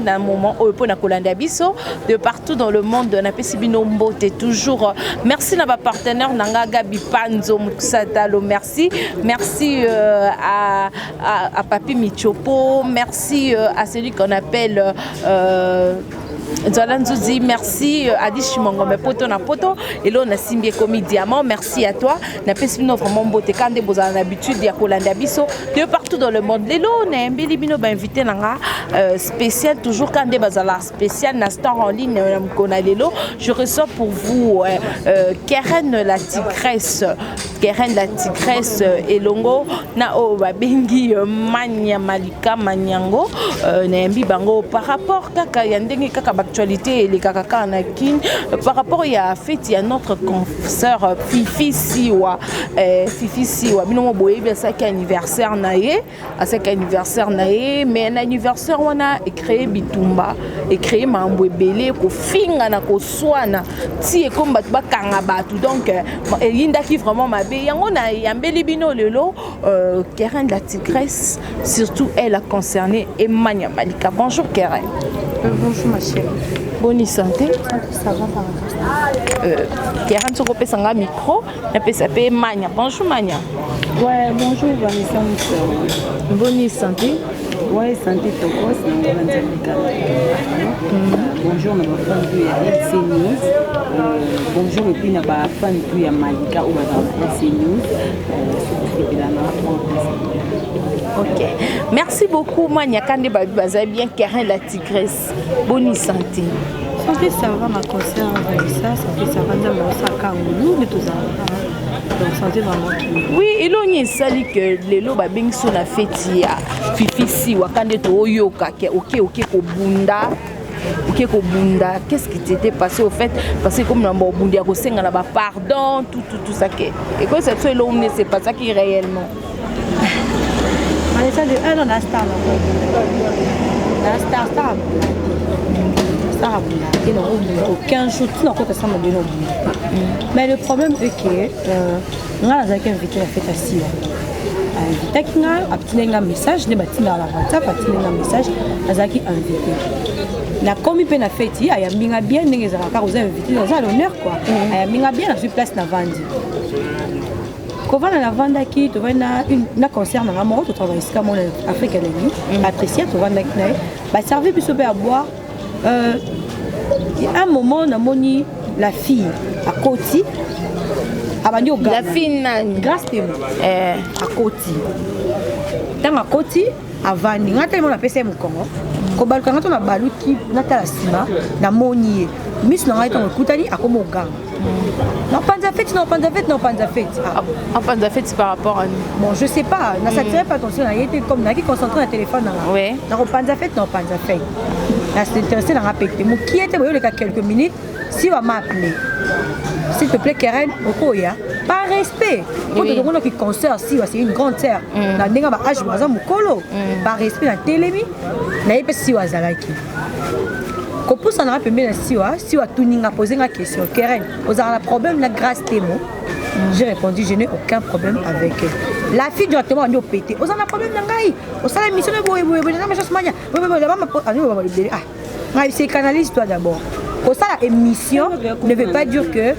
Na moment oyo mpona kolanda biso de partout dans le monde, napesi bino mbote. Toujours merci na bapartenaire na nga, Gabi Panzo Mosatalo, merci, merci à Papi Michopo, merci à celui qu'on appelle Nzala Nzuzi, merci Adi Chimongombe poto na poto elo nasimbi ekomi diamant, merci à toi. Napesi bino vraiment mbote ka nde bozala na habitude ya kolanda biso de partout dans le monde. Lelo nayembeli bino bainvité na nga spécial, toujours ka nde bazala spécial na Star en ligne. Na mokolo na lelo, je reçois pour vous Keren la Tigresse, Keren la Tigresse elongo na oyo babengi Mania Malika Maniango. Nayambi bango par rapport kaka ya ndenge kaka baactualité elekaka kaka na Kine par rapport ya fête ya notre consœur Fifi Siwa. Fifi Siwa, bino mo boyebi, asalaki anniversaire na ye, asalaki anniversaire na ye, mais na anniversaire wana ecréer bitumba, ecréer makambo ebele, kofinga na koswana ti ekomi bato bakanga bato. Donc eyindaki vraiment mabe. Yango nayambeli bino lelo Keren la Tigresse, surtout elle a concerné Emania Malika. Bonjour Keren. Bonjour ma chérie. Boni santé? Ça va par Keren, soki opesanga micro, napesa mpe Mania. Bonjour Mania. Ouais, bonjour Vanessa Moussa. Boni santé? Ouais, santé tokos, na ngala Nzambe kala. Bonjour na bafan tout ya LC News. Bonjour et puis na bafan tout ya Malika oyo bazala na LC News. Sokosepela na Ok, merci beaucoup Mania. Kande babi baza bien. Keren la Tigresse, boni santé? Santé ça va, ma consœur Vanessa, santé ça va, Nzambe osaka ngolu nde tozalaka. Donc santé vraiment. Oui, elongi esali ke lelo babengi so na feti ya Fifi Siwa, ka nde tooyoka ke oke kobunda, oke kobunda. Qu'est-ce qui t'était passé au fait? Parce que comme na bobundi ya kosenga na bapardon, tout tout tout ça, ke ekoyesa biso elongi nde se passaki réellement. Vanessa, de un an na star na star, star abunda te, star abunda te na obunda aucun jour ntina kota sama bino obunda. Mais le problème est que nga nazalaki invité na fête ya Siwa. Ainvitaki nga, atindaki nga message nde batindaka na WhatsApp, atindaki nga message, nazalaki invité. Nakomi mpe na feti, ayambi nga bien ndenge ezalaka kaka, oza invité, naza à l'honneur quoi. Ayambi nga bien, nazwi place, navandi. Kovanda, navandaki, tovandi na consœur na nga moko, totravaille esika moko na Afrique Elengi, Patricia. Tovandaki na ye, baservi biso mpe ya boire. Un moment namoni la fille akoti, abandi La fille nani? Grâce Temo. Eh. Akoti, ntango akoti avandi, nga telemo napesa ye mokongo, kobaluka nga to nabaluki, natala nsima, namoni ye, miso na ngai ntango ekutani, akoma oganga: "Napanza feti, napanza feti, napanza feti." Apanza feti par rapport à nous? Bon, je sais pas, nasatire pas attention na ye te, comme nayaki concentré na téléphone na nga. Nakopanza feti, nakopanza feti, nas'intéressé nanga mpe te mokie te. Boyoleka quelques minutes, si bama appelé: "S'il te plaît Keren, okoya", par respect po totomonaki consœur Siwa, c'est une grande sœur na ndenge ba âge, baza mokolo. Par respect na telemi, naye mpe Siwa azalaki kopusana nga pembeni na Siwa. Siwa atuni nga, pose nga question: "Keren, ozalaka na problème na Grâce Temo?" J'ai répondu: "Je n'ai aucun problème avec elle." La fille directement andi opete: "Oza na problème na ngai, osala émission na boye boye boye, na machance mania boye boye boye." Ah, ngai c'est canalise toi d'abord. Kosala émission ne veut pas dire que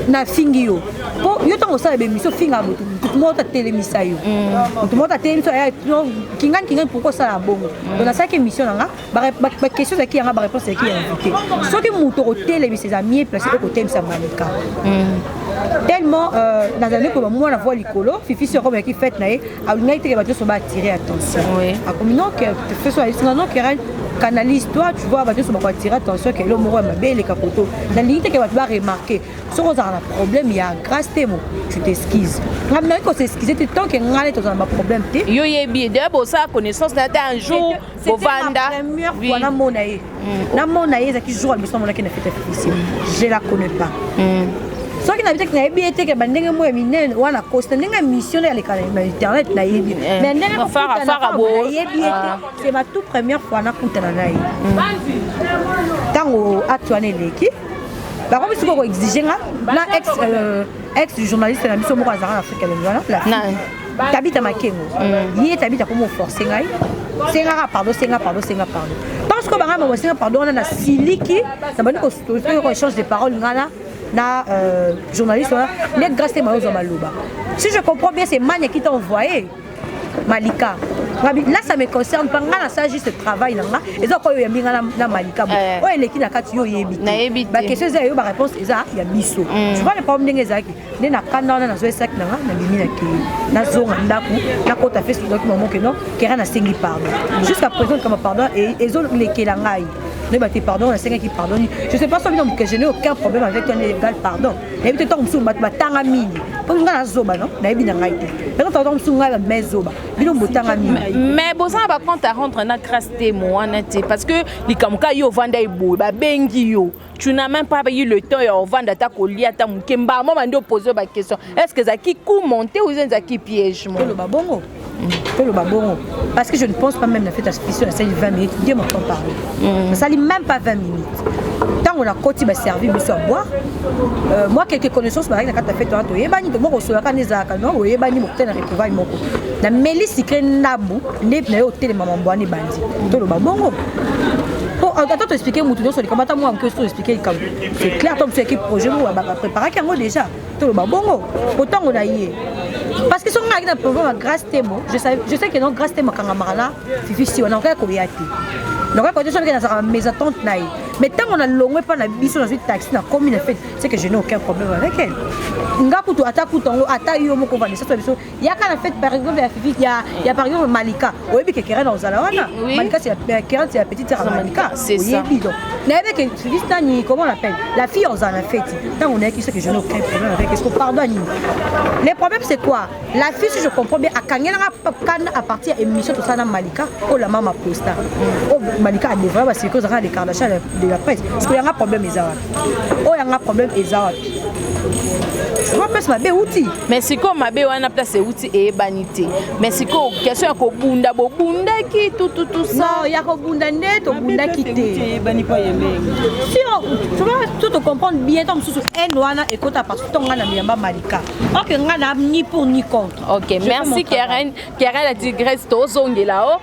nafingi yo, mpo yo ntango osala baémission ofinga motu, motu moko tatelemisa yo, motu moko tatelemisa yo kingani kingani. Pourquoi osala bongo? Donc nasalaki émission na nga, baquestion ezalaki yanga, baréponse ezalaki ya invité. Soki moto okotelemisa, eza mieux placé okotelemisa Malika. Tellement nazali koyeba mwana voi likolo Fifi si akomaki fête na ye, alingaki teke bato nyonso baattirer attention. Akomi non, feso ayesinga: "Non Keren, canalise toi, tu vois, bato nyonso bakoattirer attention ke elo moko ya mabe eleka koto, nalingi teke bato baremarquer. Soki ozalaka na problème ya Grâce Temo, tu t'excuses." Ngai naki kos'excuser te tant que ngai nde tozala na baproblème te. Yo yebi deya, bosala connaissance na te un jour bovanda? Première fois namona ye, namona ye ezalaki jour ya liboso namonaki na fête ya Fifi. Je la connais pas. Soki nayebi te, nayebi ye teke bandenge moko ya minene wana kosi na ndenge ya mission aleka na internet, nayebi, mais ndenge nayebi ye te. C'est ma toute première fois nakutana na ye. Ntango acte wana eleki, bakomi sikoyo koexige nga na ex journaliste na biso moko azalaka na Afrika Elengi wana. Tabita Makengo. Ye Tabita komo forcer ngai. Senga pardon, senga pardon, senga pardon. Parce que banga mo senga pardon na siliki, na bani ko ko échange de paroles ngana na journaliste wana nde Grâce te mayozwa maloba. Si je comprends bien, c'est Mania qui t'a envoyé. Malika. Là, ça me concerne pas. Nga na ça juste travail na nga. Eza ko yo nga na Malika. Oyo eleki na kati yo yebi. Ba question eza yo ba réponse eza ya biso. Tu vois le problème ndenge ezalaki. Nde na kanda wana nazwa esaki na nga na bimi na kei. Nazonga ndako nakota Facebook donc maman que non, Kera nasengi pardon. Jusqu'à présent kama pardon et ezo lekela ngai. Nayeba te pardon nasengaki pardon. Je sais pas soki donc que je n'ai aucun problème avec toi égal pardon. Nayebi te ntango mosusu bato batanga mingi. Mpo nga nazoba non, nayebi na ngai te. Peut-être ntango mosusu ngai bame zoba. Bino botanga mingi. Mais boza na bacompte à rendre na Grâce Temo wana te, parce que likambo ka yo ovanda eboye babengi yo, tu n'as même pas eu le temps ya ovanda ata kolia ata moke, mbamo bandi opose baquestion. Est ce que ezalaki coup monté ou ezalaki piège mo? Toloba bongo, toloba bongo, parce que je ne pense pas même na fête ya nasali 20 minutes, Dieu m'entend parler, nasali même pas 20 minutes. Ntango nakoti, baservi biso ya boire, moi quelques connaissances bazalaki na kati ya fête wana, toyebani moko, osolaka nde ezalaka no oyebani mokuta na retrouvaille moko, nameli sucré ndambu nde na ye otelema, mambo wana ebandi. Toloba bongo po ata toexplike motu nyonso likambo, ata mwa moke toexplike likambo, c'est clair. To mosu yaki projet moko bapréparaki yango déjà. Toloba bongo po ntango na ye, parce que soki ngaki na problème ya Grâce Temo, je sais que non, Grâce Temo akangamaka na Fifi Siwa, nakoki koya te, nakoki koya te soki nazalaka mésentente na ye. Mais ntango nalongwe mpa na biso, nazwi taxi, nakomi na fête, c'est que je n'ai aucun problème avec elle. Nga kutu ata kutu yango, ata yo moko Vanessa, so biso yaka na fête par exemple ya Fifi, ya par exemple Malika, oyebi ke Keren ozala wana. Malika, c'est la Keren, c'est la petite sœur ya Malika, oyebi. Donc nayebi ke Fifi nani, comment on appelle la fille, ozala na fête. Ntango nayaki, c'est que je n'ai aucun problème avec. Est-ce que pardon nini? Le problème, c'est quoi? La fille, si je comprends bien, akangelanga kanda à partir ya émission tosala na Malika oyo la mama posta, oyo Malika adévoila basecret ozalaka na déclaration de la presse. Parce que yanga problème eza wapi? Oyo yanga problème eza wapi? Wa place mabe euti? Mais sikoyo mabe wana, place euti eyebani te. Mais sikoyo question ya kobunda, bobundaki tututu ça? Non, ya kobunda nde tobundaki te. Si tu vois, tout te comprendre bien, ntango mosusu haine wana ekota parce que ntongo nga na miyamba Malika, ok, nga na ni pour ni contre. Ok. Je merci Keren, Keren la tigresse. Tozongela o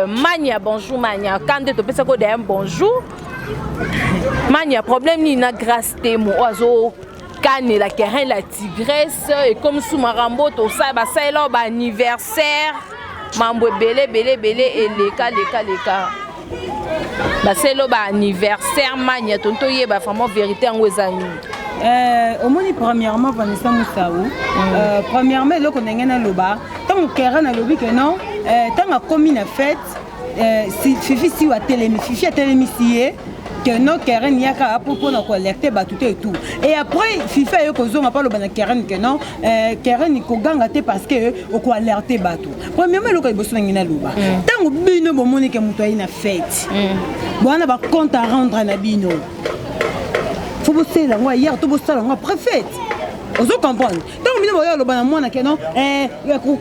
Mania. Bonjour Mania, kande topesaki o dayam. Bonjour Mania, problème nini na Grâce Temo oyo azokanela Keren la tigresse? Ekomi su makambo tosala, basalela oyo baanniversaire, mambo ebele ebele ebele eleka leka leka, basalela oyo baanniversaire. Mania, toni toyeba vraiment vérité yango eza nini? Omoni, premièrement, Vanessa Musau, premièrement eloko ndenge naloba, ntango Keren alobi ke non, ntango akomi na fête, Fifi Siwa atelemi, Fifi atelemisi ye ke non, Keren yaka po mpona koalerte bato te et tout. Et après Fifi aye kozonga mpo aloba na Keren ke non, Keren koganga te parce que okoalerte bato. Premièrement, eloko ya liboso nangi naloba, ntango bino bomoni ke moto aye na fête, bwana bacompte à rendre na bino, faut bosala yango ailleurs to bosala yango après fête. Ozo comprendre? Ntango bino boyo oloba na mwana ke non,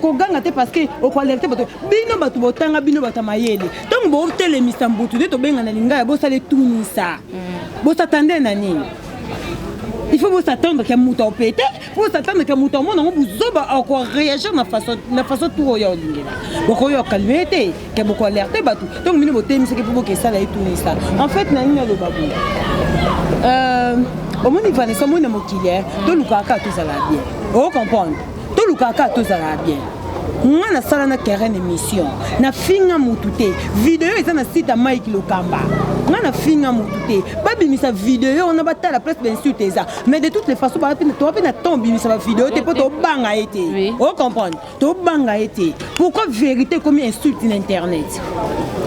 koganga te parce que okoalerte bato, bino bato botanga, bino bato ya mayele, ntango botelemisa mbutu nde tobenga na lingaya, bosala etunisa, bosatande na nini? Il faut bos'attendre ke moto aopete, faut bos'attendre ke moto amona yango buzoba, akoréagir na façon tour oyo olingela, bokoyo okalme te ke bokoalerte bato. Donc bino botemisaki mpo bokesala etunisa. En fait, na nini aloba boye, omoni Vanessa, omoni na mokili, tolukaka kaka tozala bien. Ocomprendre? Tolukaka kaka tozala bien. Nga nasala na Keren émission, nafinga mutu te. Video eza na site ya Mike Lokamba. Nga nafinga mutu te, babimisa video wana, batala place bainsulte eza. Mais de toutes les façons, toa mpe na temps obimisa bavideo te mpo tobanga ye te. Ocomprendre? Tobanga ye te. Pourquoi vérité ekomi insulte na internet?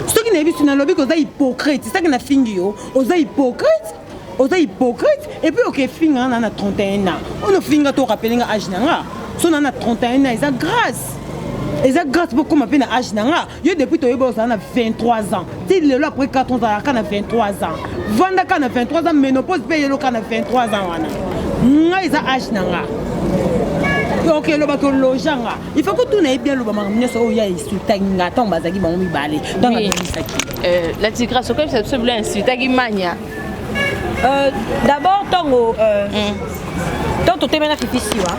Soki nayebi so nalobi ke oza hypocrite, soki nafingi yo oza hypocrite, oza hypocrite. Et puis okefinga nga na 31 ans, oyo ofinga to rappeler nga âge na nga. So na 31 ans, eza grâce, eza grâce mpo koma mpe na âge na nga. Yo depuis toyebi ozala na 23 ans ti lelo, après 4 ans ozalaka na 23 ans, vandaka na 23 ans, ménopause mpe yeloka na 23 ans wana. Ngai eza âge na nga, ok, elobaki oloja nga, il faut kotuna ye bien, loba makambo nyonso oyo ya insultaki nga ntango bazalaki bango mibale, ntango abimisaki. La tigresse, okoyebisa biso bilo insultaki Mania? D'abord, ntango to Ntango totemena Fifi Siwa,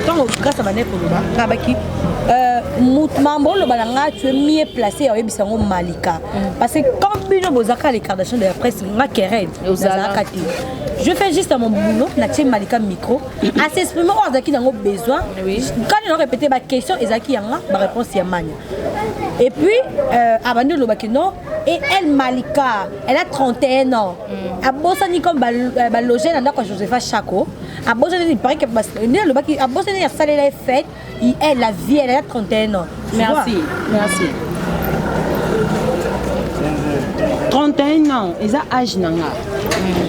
ntango Grâce abandaki koloba, nga baki mambo oloba na nga, tu es mieux placé ya oyebisa yango Malika, parce que quand bino bozalaka les Kardashian de la presse, nga Keren nazalaka te. Je fais juste mon boulot. Natie Malika micro à s'exprimer oyo azalaki nango besoin. Quand on répété baquestion, ezalaki yanga, baréponse ya mania. Et puis abandi olobaki non, et elle, Malika, elle a 31 ans. Abosani comme baloge na ndako ya Josepha Chako, abosani, il paraît que nde alobaki abosani asalela ye fête. Elle, la vie, elle a 31 ans. Tu Merci, merci. 31 ans eza age na nga.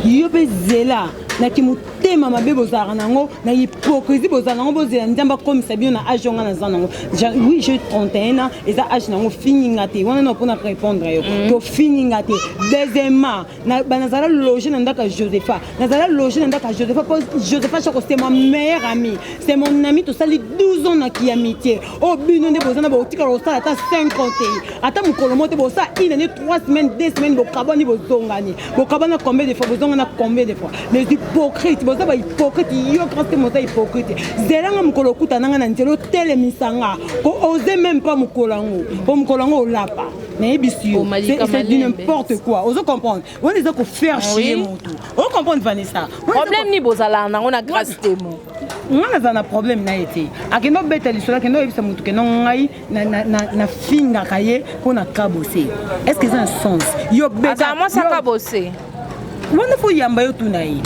Yo mpe zela naki motema mabe bozalaka nango, na hypocrisie bozala nango. Bozela Nzambe akomisa bino na age nga naza nango. Oui, j'ai 31 ans, eza age nango. Fininga te wana na mpona répondre yo, tofininga te. Deuxièmement, nazala loge na ndako ya Josepha, nazala loge na ndako ya Josepha mpo Josepha Chako, c'est mon meilleur ami, c'est mon ami. Tosali 12 ans na kiamitié. Oyo bino nde boza na botikala kosala ata 5 ans te, ata mokolo moko te. Bosala une année, 3 semaines, 2 semaines, bokabwani, bozongani. Bokabwana combien de fois? Bozongana combien de fois? Les hypocrites, boza bahypocrite. Yo Grâce te, moza hypocrite. Zelanga mokolo okutana nga na nzela, otelemisanga ko ose même pas mokolo yango, po mokolo yango olapa. Nayebisi yo, c'est du n'importe quoi. Ozo comprendre? Wana eza kofaire chier motu. Ozo comprendre, Vanessa? Problème ni bozalaka nango na Grâce Temo? Nga nazala na problème na ye te. Akende obeta lisolo, akende oyebisa motu kendo ngai nafingaka ye mpo na kabose. Est ce que eza na sens? Yo mwasi akabose. Wana fo yamba yo, tuna ye.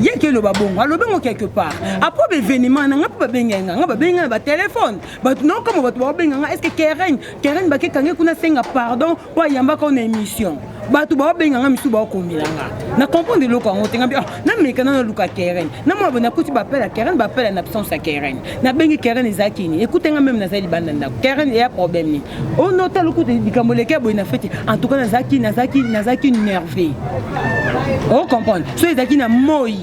Ye ke eloba bongo, alobi ngo quelque part après baévénement na nga mpo babengai nga, nga babengai na batelefone. Bato naokama, bato baobenga nga: est ce que Keren, Keren bakekange kuna, senga pardon mpo ayambaka na émission? Bato baobenga nga, misusu baokomela nga. Na comprendre eloko yango te. Nga mbi nameka nano luka Keren, namona boye. Nakuti bapela Keren, bapela na absence ya Keren. Nabengi Keren, ezalaki nini? Ekute nga meme nazali libanda ndako. Keren, eya problème nini? Onotala okuta likambo eleki ya boye na feti. En tout cas nazalaki nervé, ocomprendre? So ezalaki na moi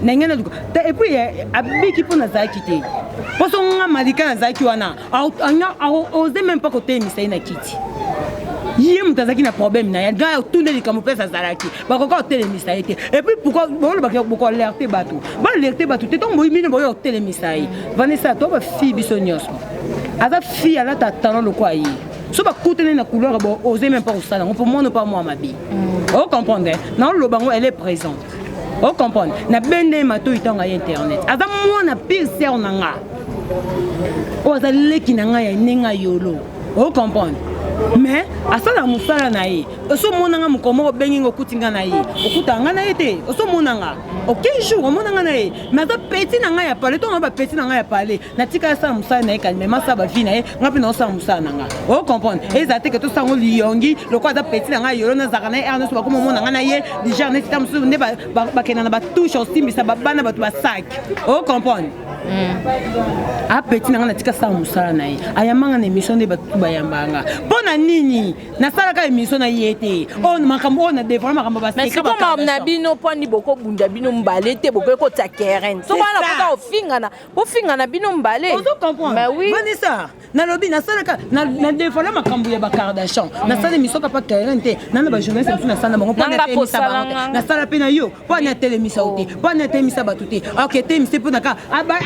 na ngai naluka. Et puis abiki mpo nazalaki te, mpo so nga Malika nazalaki wana, ose même pas kotelemisa ye na kiti. Ye moto azalaki na problème na ye, ngai otunda likambo mpesa azalaki, bakoka kotelemisa ye te. Et puis pourquoi bolobaki bokoalerte bato? Baalerte bato te. Ntongo boyi bino boyo kotelemisa ye. Vanessa, to bafille biso nyonso, aza fille alata talon lokwa ye. So bakutani na couloir, bo ose même pas kosala yango mpo mwana mpa mwa mabe. Ocomprendre? Naoloba yango, elle est présente, ocomprendre? Nabende ye matoi ntango aye internet. Aza mwana pire sœur na nga, oyo aza leki na ngai ya ndenge ayolo, ocomprendre? Mais asalaka mosala na ye. Osomonanga mokolo moko obengi nga, okuti nga na ye, okutaka nga na ye te. Osomonanga aucun jour omonanga na ye, mais aza petit na ngai ya pale. Ntongo bapeti na ngai ya pale, natika asala mosala na ye calmement, asala bavie na ye, nga mpe naosala mosala na nga, ocomprendre? Ezala te ke tosala ngo liyongi lokola aza petit na ngai yolo, nazalaka na ye aire nyonso, bakoma omona nga na ye genre neti ta mosusu nde bakenda na batouche, osimbisa babana bato basaki, ocomprendre? Apeti na nga, natika sala mosala na ye. Ayambanga na émission nde bato bayambanga. Mpo na nini nasalaka émission na ye te? Oyo makambo oyo na dévoile, makambo. Baseka na bino mponi bokobunda bino mbale te, bokoki kotia Keren so wana poka ofingana, bofingana bino mbale. Ozo comprendre? Oui. Vanessa, nalobi nasalaka na dévoile makambo ya bakardashian, nasala émission kapa Keren te. Nana bajournaliste mosusu nasala na bango mpo natelemisa bango te. Nasala mpe na yo mpo ani atelemisa yo te, mpo ani atelemisa bato te. Ok, telemisa mpo naka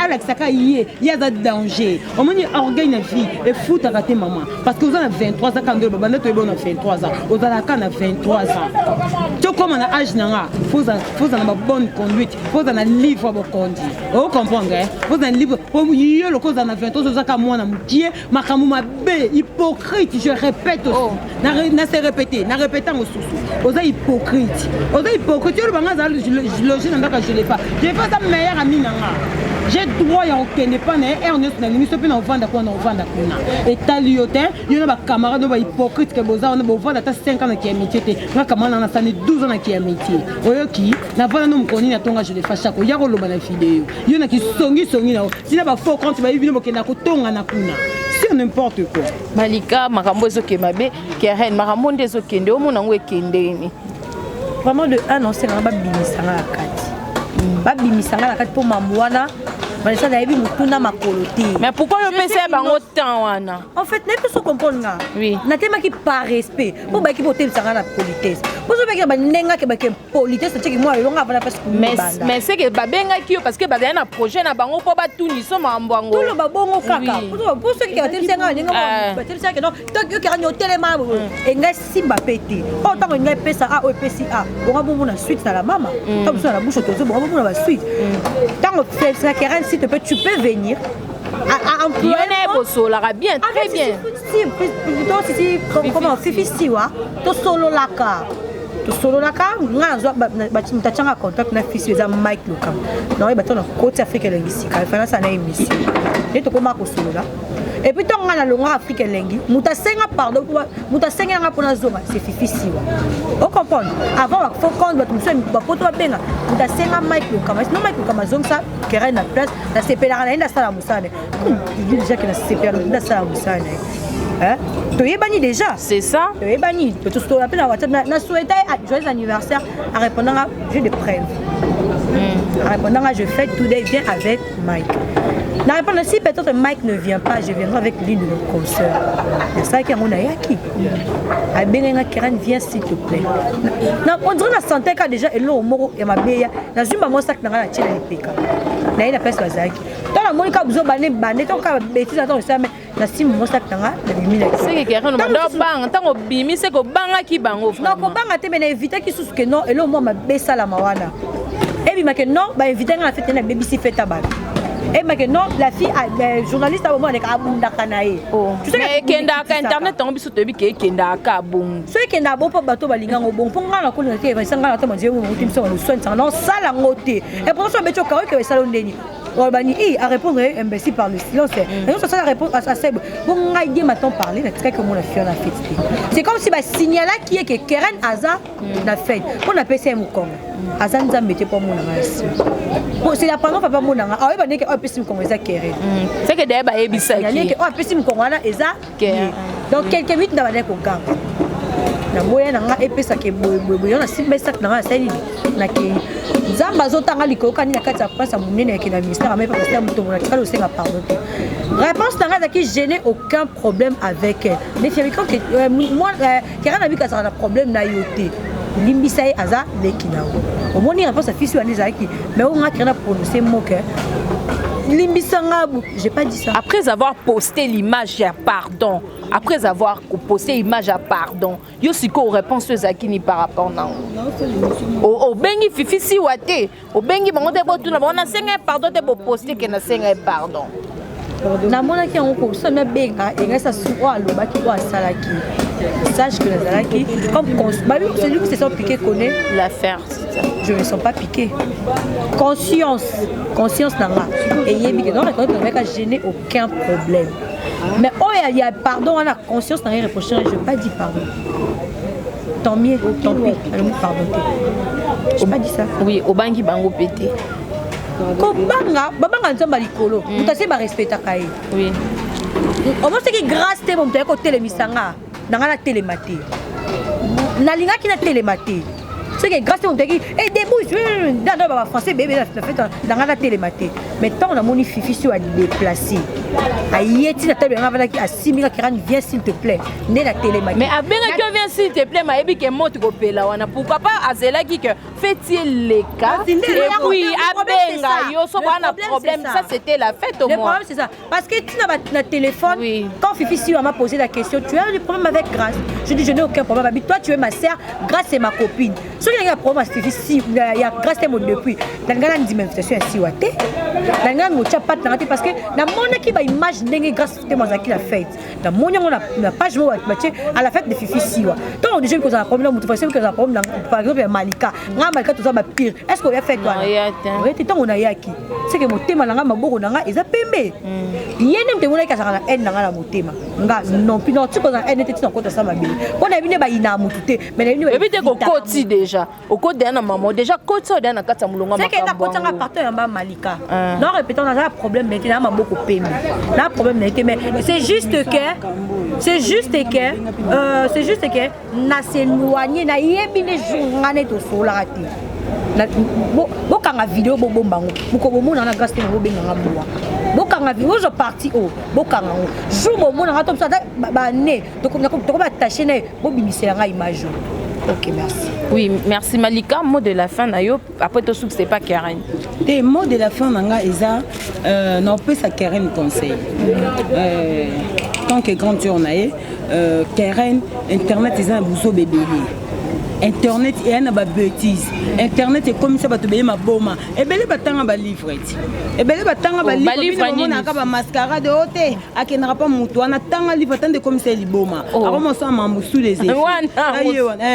alakisaka ye, ye aza danger. Omoni, orgueil na vie efutaka te, mama, parce que oza na 23 ans. Kaka nde babanda toyeba na 23 ans, ozalaka na 23 ans. Tokóma na age na nga, foza na babonne conduite, foza na livre ya bokondi, ocomprendre? Foza na livre yo loko ozala na 23, ozaka mwana mokie, makambo mabe, hypocrite. Je répète aussi, na se répété, na répété yango susu, oza hypocrite, oza hypocrite. Yo lobanga azala loge na ndako ya Jelefa. Jelefa aza meilleur ami na nga, j'ai droit ya kokende mpa na ye heure nyonso nalingi. So mpe na ovanda kuna, na ovanda kuna, etali yo te. Yo na bacamarade oyo bahypocrite ke boza wana, bovanda ata 5 ans na kiamitié te. Nga camarade na nasani 12 ans na kiamitié. Oyoki navanda no mokolo nini atonga Jelefa Chako ya koloba na video? Yo na kisongisongi na yo, ntina bafaux compte bayebi bino, bokenda kotonga na kuna sur n'importe quoi. Malika, makambo ezokende mabe. Keren, makambo nde ezokende, omona yango ekendeni? Vraiment, de un, osenganga babimisanga na kati, babimisanga na kati mpo mambo wana Vanessa nayebi motu. Mutu na makolo te. Mais pourquoi yo opesa bango temps wana? En fait, nayebi so comprendre nga. Natemaki par respect mpo bayaki mpo otemisanga na politesse, mpo so bayaki bandenge ake bake politesse, natiaki mwa elonga avanda mpasi. Mais c'est que babengaki yo parce que bazali na projet na bango mpo batuniso makambo yango. Toloba bongo kaka, mpo soki batelisanga ndenge batelisaka, non, yokeka ni otelema engai simba mpe te. Oyo ntango engai epesa a, oyo epesi a, bonga bomona suite na la mama. Ntango mosusu na la bouche tozo bonga bomona basuite. Ntango Keren, s'il te plaît, tu peux venir. Yo na ye bosolaka bien, très bien. Sisi, comment, Fifi Siwa, tosololaka, tosololaka. Nga nazwa moto atianga contact na fisi, eza Mike Lokam. Naoyeba to na koti Afrique Elengi sika efana asala na émission nde tokóma kosolola. Et puis ntongo nga nalongwaka Afrique Elengi, moto asenga pardon, moto asengelanga mpona azonga, c'est Fifi Siwa. Ocomprendre? Avant bafo compte bato mosusu bapoto babenga, moto asenga Mike Lokama, sinon Mike Lokama azongisa Keren na place. Nasepelaka na ye nde asala mosala na ye déjà, ke nasepelaka nde asala mosala na ye. Toyebani déjà. C'est ça. Toyebani, tosola mpe na WhatsApp. Na souhaita ye joyeux anniversaire, arépondanga j'ai de preuve, arépondanga je fais today, viens avec Mike. Na répondre, si peut-être Mike ne vient pas, je viendrai avec l'une de nos consoeurs. Nasalaki yango, nayaki, abengai nga: «Keren, viens s'il te plaît.» Na on dirait na sentais ka déjà eloko moko ya mabe ya. Nazwi bango sac na ngai, natie na lipeka, naye na place bazalaki. Ntango namoni kaka bizo bande bande, ntango kaka bétise, ntango esalame, nasimbi mo sac na nga, nabimi na Seke Keren obanga ntango obimi, seke obangaki bango? Non, kobanga te, mais na évitaki susu ke non, eloko moko mabe esalama wana ebimake. Non, bainvite nga na fête, nabebisi fête ya bato, ebimake non, la fille journaliste abomo aleka abundaka na ye. Ekendaka internet yango, biso toyebi ke ekendaka bongo. So ekendaka bongo mpo bato balingango bongo, mpo ngai nakolinga te esa ngai nata manzie mokuti biso baloswanisanga naosala yango te. Et pourtant so abeti okao eke esala ndeni olobani i a répondre imbécile par le silence nyonso asala réponse asebe bo ngai die matin parler, natikaki omona fio na fête te. C'est comme si basignalaki ye ke Keren aza na fête, mpo napesa ye mokongo. Aza Nzambe te mpo amonanga na nsima. C'est la première fois mpe amonanga, aoyeba ndenge oyo apesi mokongo eza Keren. C'est que daye bayebisaki. Oyo apesi mokongo wana eza. Donc quelques minutes na bandaki koganga na boya na nga epesaka boyeboyeboye yo, nasimba esak na nga, nasali nini, nakei. Nzambe azotanga likolo kani na kati ya prince ya monene yake na ministère amai pasteur Motongo. Natikali osenga pardon te. Réponse na ngai ezalaki: «Je n'ai aucun problème avec elle.» Nefiamika Kera na bika azalaka na problème na yo te, limbisa ye, aza leki na yo. Omoni réponse ya fisi wana ezalaki, mais oyo nga Kera na prononce moke: «Limbisa nga», j'ai pas dit ça. Après avoir posté l'image ya pardon, après avoir posté image ya pardon, yo sikoyo réponse oyo ezalaki ni par rapport nango? Obengi Fifi Siwa te, obengi bango te, botuna bango nasenga ye pardon te, boposte ke nasenga ye pardon. Namonaki yango kosami abenga engaisa su oyo alobaki, oyo asalaki. Sache que nazalaki comme celui qui se sent piqué connaît l'affaire. Je me sens pas piqué. Conscience, conscience na nga eyebi ke non, reconnaître nabeka, je n'ai aucun problème. Mais oyo ya pardon wana, conscience na ngai reproche, je pas dit pardon. Tant mieux, tant pis, alobi pardon te, j'ai pas dit ça. Oui, obangi bango mpe te. Kobanga, babanga Nzambe ya likolo, moto ase barespectaka ye. Omoseki grâce te, moto aye kotelemisa nga na nga natelema te, nalingaki natelema te. Soki grâce te, moto ayaki e debout nda bafrançais bebe na fête na nga, natelema te. Mais ntango namoni Fifi si adéplace, aye ntina table yanga avandaki, asimbi nga: «Kerani, viens s'il te plaît», nde natelemaki. Mais abengaki yo «viens s'il te plaît», mayebi ke moto kopela wana, pourquoi pas azelaki ke fête eleka et puis abenga yo so bana problème? Ça, c'était la fête au Le problème, c'est ça, parce que tu na téléphone, oui. Quand Fifi si m'a posé la question: «Tu as des problèmes avec Grâce?» Je dis: «Je n'ai aucun problème.» Toi, tu es ma sœur, Grâce est ma copine. Soki il y a un problème, Fifi si il y a Grâce te depuis nalinga na ndima invitation ya Siwa te, nalinga ngotia pate nanga te, parce que namonaki baimage ndenge Grâce te azalaki na fête. Namoni yango na page moko batie à la fête de Fifi Siwa. Ntango déjà kozala problème na motu, facile kozala problème. Par exemple ya Malika, nga Malika toza bapire, est ce que oya fête wana? Oya te. Ntango nayaki, seke motema na nga, maboko na nga eza pembe. Ye nde moto emonaki azalaka na haine na nga na motema. Nga non plus, non, ti kozala haine te, ntina kota sa mabele mpo na yebi nde bayina motu te, mais nayebi. Yebi te kokoti déjà, okoti deya na mama, déjà koti oyo deya na kati ya molongo. Seke nakotanga partout yamba Malika. Non, répétant, naza problème na ye te, na maboko pembe, na problème na ye te. Mais c'est juste que na s'éloigner, nayebi nde jour nga nde tosololaka te. Bokanga video, bobomba yango. Moko bomona na Grâce te, bobenganga mbwa. Bokanga video, ozwa parti oyo, bokanga yango. Jour bomonanga to biso ata bane toko attaché na ye, bobimisela ngai image oyo. Ok, merci. Oui, merci Malika. Mot de la fin na yo, après tosukisa epa Karen. Te, mot de la fin na nga eza naopesa Karen conseil tant que grande sœur na ye. Karen, internet eza na buzoba ebele, internet eya na babêtises, internet ekomisa bato ebele maboma. Ebele batanga balivre ti ebele batanga balivre, omonaka bamascarade oyo te, akendaka mpa motu wana tanga livre, tanda ekomisa ye liboma, akomosala mambo sous les effets ye wana.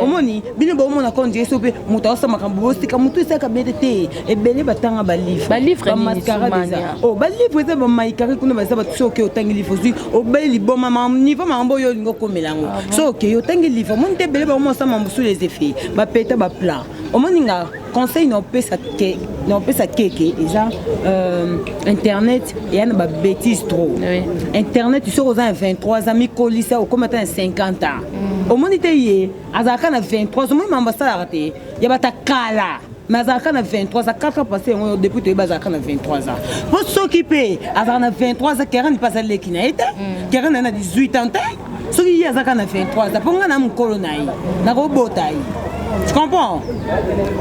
Omoni bino bomona ko ndire so mpe moto aosala makambo, bosika motu esalaka bete te. Ebele batanga balivre, bamascarade eza o balivre, eza bamaikari kuna, baza bato. Soki otangi livre, ozwi obeli liboma, niveau makambo oyo olingi okomela yango. So okei otangi livre, omoni te, ebele bakomosala mambo sous les effets, bapeta baplan. Omoni nga, conseil na opesa keke eza internet eya na babêtises trop. Internet, soki oza na 23 ans, mikolisa, okómi ata na 50 ans. Omoni te, ye azalaka na 23, omoni mambo asalaka te ya bato kala, mais azalaka na 23 ans, 4 ans passé yango depuis toyeba azalaka na 23 ans. Po soki mpe azalaka na 23 ans, Keren mpe aza leki na ye te, Keren aye na 18 ans te. Soki ye azalaka na 23 ans, mpo ngai na mokolo na ye nakobota ye, tu comprends?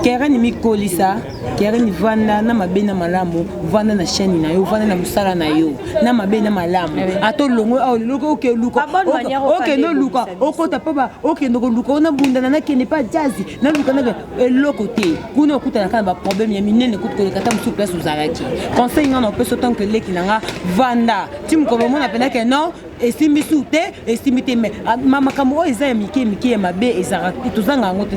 Keren, mikolisa. Keren, vanda na mabe na malamu, vanda na chaîne na yo, vanda na mosala na yo na mabe na malamu. Ata olongo awa lelo, okeluka, okende oluka, okota mpo okende koluka, ona bundana, nakende mpa jazi, naluka eloko te kuna, okutana kaka na baproblème ya minene kutu koleka ata mosusu place ozalaki. Conseil nga na opesa tant que leki na nga, vanda ti mokolo omona mpenake non, esimbi su te, esimbi te. Mais makambo oyo eza ya mike mike ya mabe, ezalaka, tozanga yango te.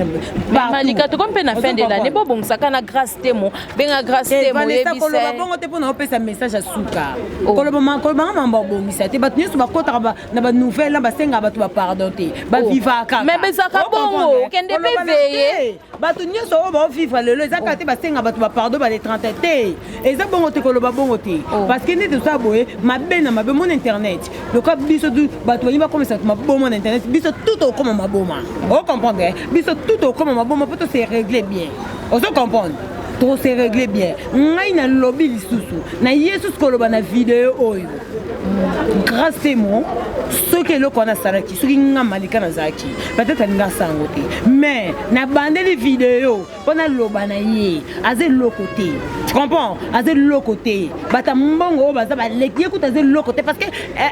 Malika, tokomi mpe na fin de l'année, bobongisaka na Grâce Temo. Benga Grâce Temo. Koloba bongo te, mpona opesa message ya suka. Kolobanga mambo abongisa te, bato nyonso bakotaka na banouvelle na basengaka bato bapardon te, bavivaka. Mais bezaka bongo, okende mpe veye. Bato nyonso oyo baovivre lelo, eza kaka te basenga bato bapardon bale 30 te. Eza bongo te, koloba bongo te, parce que nde tosala boye mabe na mabe. Mona internet loka, biso bato balingi bakomisa bato maboma na internet, biso tout okoma maboma. Ocomprendre? Biso tout okoma maboma mpo tose régler bien. Ozo comprendre? Tose régler bien. Ngai nalobi lisusu na ye susu, koloba na video oyo, Grâce Temo, soki eloko wana asalaki, soki nga Malika nazalaki, peut-être alingi asala yango te, mais nabandeli video mpo naloba na ye, aza eloko te. Tu comprends? Aza eloko te. Bato mbongo oyo baza baleki ye kuta, aza eloko te, parce que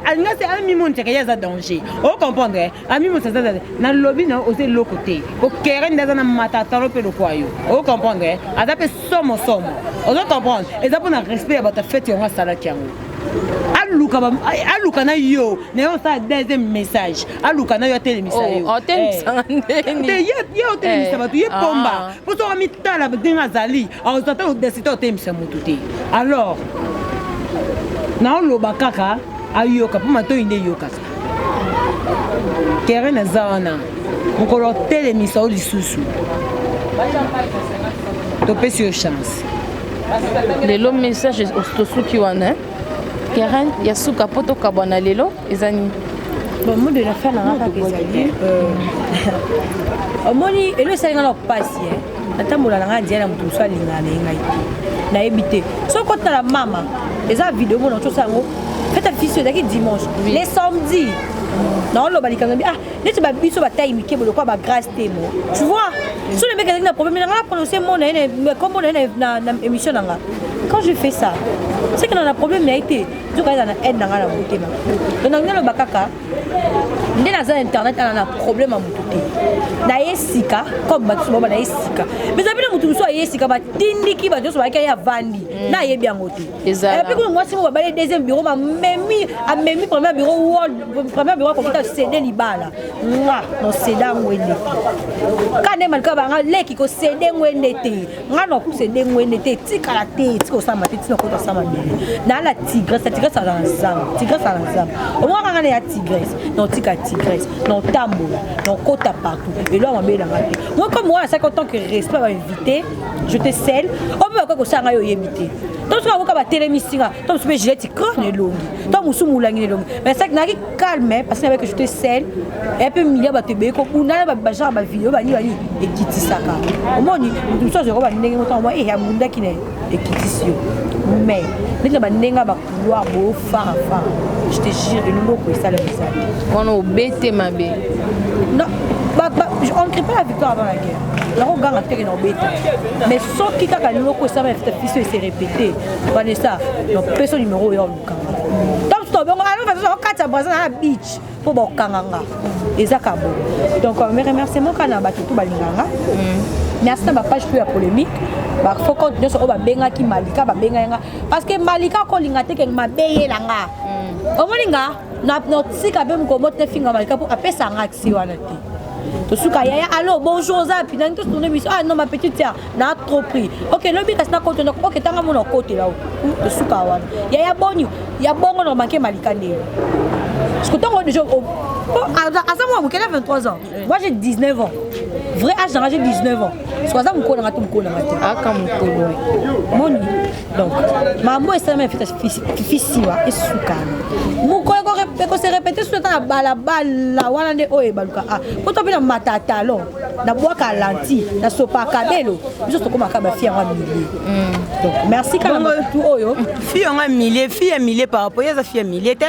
alingi ase amimonisaka ye aza danger. Ocomprendre? Amimonisa aza. Nalobi na oza eloko te. Okere nde aza na matatalo mpe lokwa yo. Ocomprendre? Aza mpe somosomo. Ozo comprendre? Eza mpona respect ya bato ya fete yango asalaki yango. Aluka, aluka na yo, na yo osala deuxième message, aluka na yo, atelemisa yo. Te, ye otelemisa bato, ye pomba, mpo soki amitala ndenge azali, azwa ata audacité otelemisa motu te. Alors naoloba kaka ayoka, mpo matoi nde eyokaka. Keren aza wana, mokolo otelemisa yo lisusu, topesi yo chance. Lelo message tosuki wana. Keren, ya suka mpo tokabwana lelo eza nini? Bon, mot de la fin nanga kaka ezali, omoni elo esali nga na pasi, natambola na ngai nzela na moto mosusu alingaka na ye, ngai te, nayebi te. Soki otala mama, eza video mona otosala yango, fête fiso ezalaki dimanche, le samedi naoloba likambo ah neti babiso batai mike boye lokola bagrâce Temo, tu vois, so le mec azalaki na problème na nga, prononcer mot na ye, kombo na ye na émission na nga. Quand je fais ça, c'est que na problème na ye te, nzoka eza na haine na nga na motema. Donc nalingi naloba kaka nde naza na internet ana na problème ya motu te. Naye sika comme bato mosusu baoba naye sika, mais eza bino motu mosusu aye sika, batindiki bato nyonso bayaki, aye avandi, na ayebi yango te. Et puis kuna mwasi moko babali deuxième bureau, bamemi, amemi premier bureau, wall premier bureau akokuta céder libala. Nga nocéder ngwende te, ka nde Malika banga leki kocéder ngwende te, nga nocéder ngwende te, etikala te, etika osama te, ntina kota osama bele naa la tigresse. La tigresse aza na zamba, tigresse aza na zamba. Omona kaka na ya tigresse, naotika tigresse, naotambola, naokota partout, elo ya mabe elanga te. Moi, comme moi, asalaki autant que respect bainvité, je te sel. Bakoki kosala ngai, oyebi te. To soki akoka batelemisi nga, to mosu mpe gilete cran na elongi, to mosu molangi na elongi. Mais saki nayaki calme parce que nayebaki j'étais seule et puis milia bato ebeye kobunda na bagenre bavideo bani bani ekitisaka. Omoni moto mosusu azwaka bandenge motango mwa e abundaki na ekitisi yo, mais neti na bandenge ya bacouloir boyo farafara, je te jure, eloko esalama eza te. Wana obete mabe. Non, on ne crie pas la victoire avant la guerre. Nakoganga teke na obeta, mais soki kaka liloko esama fiso ese répété, Vanessa, napesa numéro oyo olukanga to mosusu tobongo alo okati ya Braza na beach mpo bakokanga nga. Eza ka bo. Donc mes remerciement kaka na bato to balinganga. Merci na bapage mpo ya polémique, bafaux compte nyonso oyo babengaki Malika, babengaki nga parce que Malika akolinga te ke mabe yelanga. Omoni nga natika mpe mokomo te finga Malika mpo apesanga accès wana te. Tosuka yaya, allo, bonjour, oza api nangi totourne biso? Ah non, ma petite sœur, na trop pris. Ok, lobi kasi nakota. Ok, tanga mona okotela o tosuka wana. Yaya, boni ya bongo na manke Malika nde parce que ntango déjà aza mwa moke na 23 ans, moi j'ai 19 ans, vrai âge nanga j'ai 19 ans, parce que aza mokolo nanga to mokolo nanga te. Aka mokolo. Moni donc mambo esalama efeta fisiwa esukana mokolo ekose répété so ata na balabala wana nde oyo ebaluka a po to mpe na matatalo nabwaka lanti nasopa kabelo. Biso tokomaka bafille yango ya milieu. Donc merci kaka batu oyo. Fille yango ya milieu, fille ya milieu par rapport ye aza fille ya milieu te,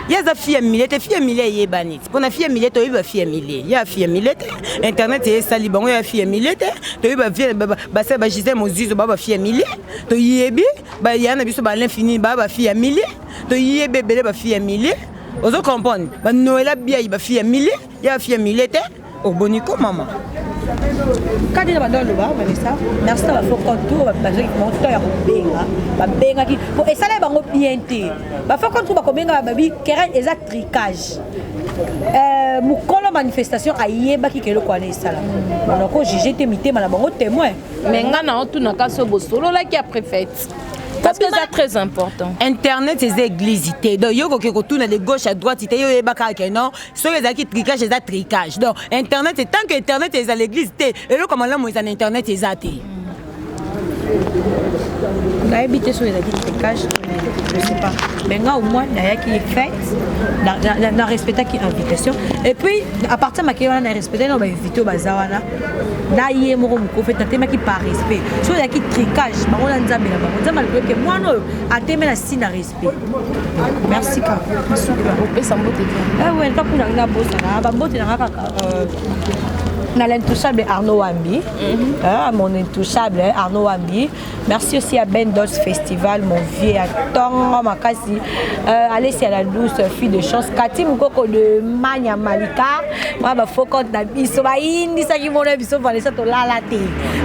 ye aza fille ya milieu te. Fille ya milieu eyebani ti mpona fille ya milieu, toyebi bafille ya milieu. Ye ya fille ya milieu te, internet esali bango. Ya fille ya milieu te, toyebi basali bagisele mozizo baa bafille ya milieu, toyebi baya na biso baalain fini baa bafille ya milieu, toyebi ebele bafille ya milieu. Ozo comprendre, banoela biai bafille ya milieu, ye ya fille ya milieu te. Oboni ko mama. Kati na bando aloba Vanessa, merci na bafaux compte oyo bazwaki monto ya kobenga, babengaki po esalaki bango bien te. Bafaux compte oyo bakobenga babi keren eza tricage. Mokolo manifestation ayebaki ke eloko wana esalama, monoko juge te, mitema na bango témoin. Mais nga na otunaka so bosololaki après fête, parce que c'est très important. Internet eza église te. Donc yo koke kotuna de gauche à droite te. Yo oyebaka ke non, soki ezalaki tricage, eza tricage. Donc internet, tant que internet eza l'église te, eloko malamu eza na internet eza te. Nayebi te soki ezalaki tricage, je sais pas, mais nga au moins nayaki fête, na respectaki invitation et puis à partir makei wana na respecte na bainvité oyo baza wana na ye moko moko fête, natemaki par respect. Soki ezalaki tricage, bango na Nzambe na bango. Nzambe alobi ke mwana oyo ateme na si na respect. Merci kaka. Opesa mbote te? Ah ouais, ntakuna nga bosana bambote nanga kaka na l'intouchable Arnaud Wambi. Ah, mon intouchable Arnaud Wambi. Merci aussi à Ben Dos Festival, mon vieux à Tongo Makasi, Alessia la douce, fille de chance, Kati Mukoko de Manya Malika, moi ba faux compte na biso ba indisaki mona biso Vanessa tolala te.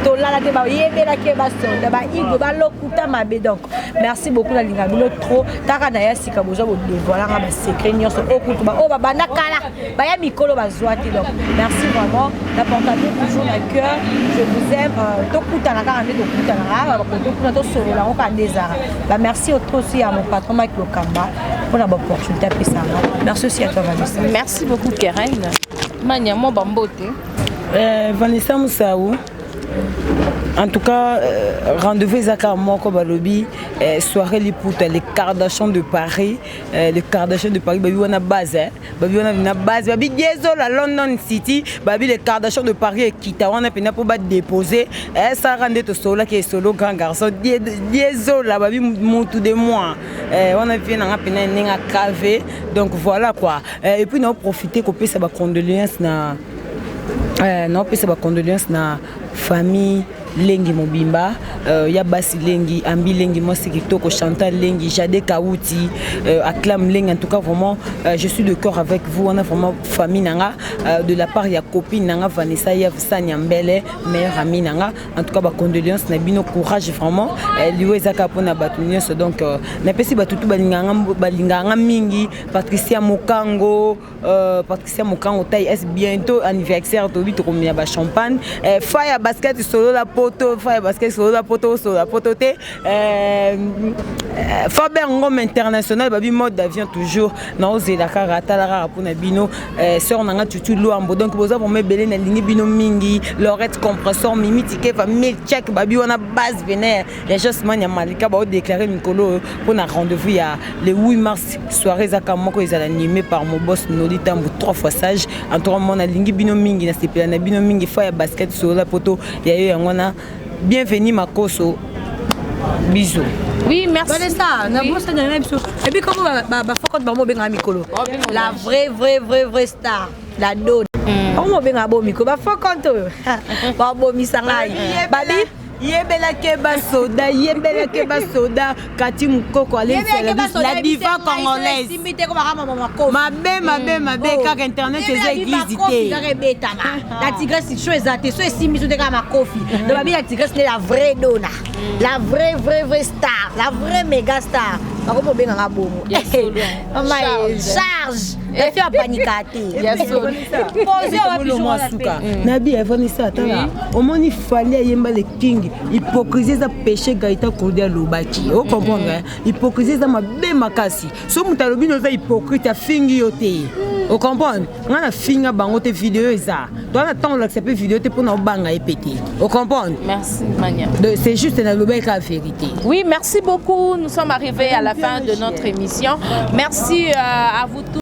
Tolala te ba yebelaki ba sonda ba igo ba lokuta mabe. Donc merci beaucoup na linga bino trop. Taka na ya sika bozwa bo dévoiler nga ba secret nyonso okutu ba oyo babanda kala baya mikolo bazwa te. Donc merci vraiment, naporta bino toujours na cœur. Je vous aime. Tokutana kaka nde tokutanaka bakoto kuna, tosolola yango kaka nde ezalaka. Ba merci aussi à mon patron Mike Lokamba mpona baopportunité apesanga. Merci aussi à toi, Vanessa. Merci beaucoup, Keren Mania mo bambote. Vanessa Moussaou, en tout cas, rendez-vous ezaka moko balobi soirée liputa, les Kardashian de Paris, les Kardashian de Paris babi wana base, eh? Babi wana na base, babi diesel la London City, babi les Kardashian de Paris ekita wana mpena mpo badépose eh, sara nde tosololaki esolo grand garçon diesel la babi mutu de moi eh, wana vie nanga mpena ndenge akave. Donc voilà quoi. Et puis naoprofite kopesa bacondoléance na naopesa bacondoléance na famille Lengi mobimba, ya basi Lengi, Ambi Lengi, mwasi kitoko, Chantal Lengi, Jade Kauti, Acclame Lengi. En tout cas vraiment, je suis de cœur avec vous wana vraiment famille nanga, de la part ya copine nanga Vanessa Sanya Mbele, meilleure amie nanga. En tout cas bacondoléance na bino, courage vraiment. Liwa ezaka mpona bato nyonso. Donc napesi bato tu balinganga mingi, Patricia Mokango, Patricia Mokango taille S, bientôt anniversaire, tobi tokomela bachampagne. Faya basket solola. Poto fa, parce que solola poto, solola poto te. Faber Ngom International, babi mode d'avion toujours naozela kaka, tala kaka mpona bino. Sœur nanga Tutu Lwambo, donc boza vraiment ebele, nalingi bino mingi. Lorette Compressor, Mimi Tikeva, Milchek, babi wana base vénère ya Josman ya Malika, baodéclare mikolo oyo mpona rendez-vous ya le 8 mars. Soirée ezaka moko, ezala animé par mon boss Noli Tambu, trois fois sage. En tout cas, mo nalingi bino mingi, nasepela na bino mingi. Fa ya basket, solola poto ya yo, yango wana. Bienvenue Makoso, bisous. Oui, merci. Vanessa, na bosana na biso ebi komo bafakote bango obengaka mikolo la vraie, vraie, vraie, vraie star, la done. Bango obengaka bo mikolo bafakote oyo babomisa ngai babi. Yebelake basoda, yebelake basoda kati mokoko alesela la diva congolaise. Esimbi te, ko bakama makofi. Mabe, mabe, mabe kaka internet eza église te. Kaka ebetama la Tigresse so eza te, so esimbi so te, kaka makofi. Donc babi la Tigresse nde la vraie dona, la vraie, vraie, vraie star, la vraie méga star. Bakomi obenganga bongo. Ya solo. Mama. Charge. Charge, la fille apanika te. Ya solo. Pose wapi? Mwa suka nabi Evanisa, tala, omoni Fally ayemba le King, hypocrisie eza péché. Gaita Kodi alobaki, ocomprendre, hypocrisie eza mabe makasi. So moto alobi no oza hypocrite, afingi yo te, ocomprendre. Ngai nafinga bango te, video eza toa na ntango olakisa mpe video te mpona obanga ye pe te, ocomprendre. Merci Mania. Donc c'est juste nalobaki kaka vérité. Oui, merci beaucoup. Nous sommes arrivés à la fin de notre émission. Merci à vous tous.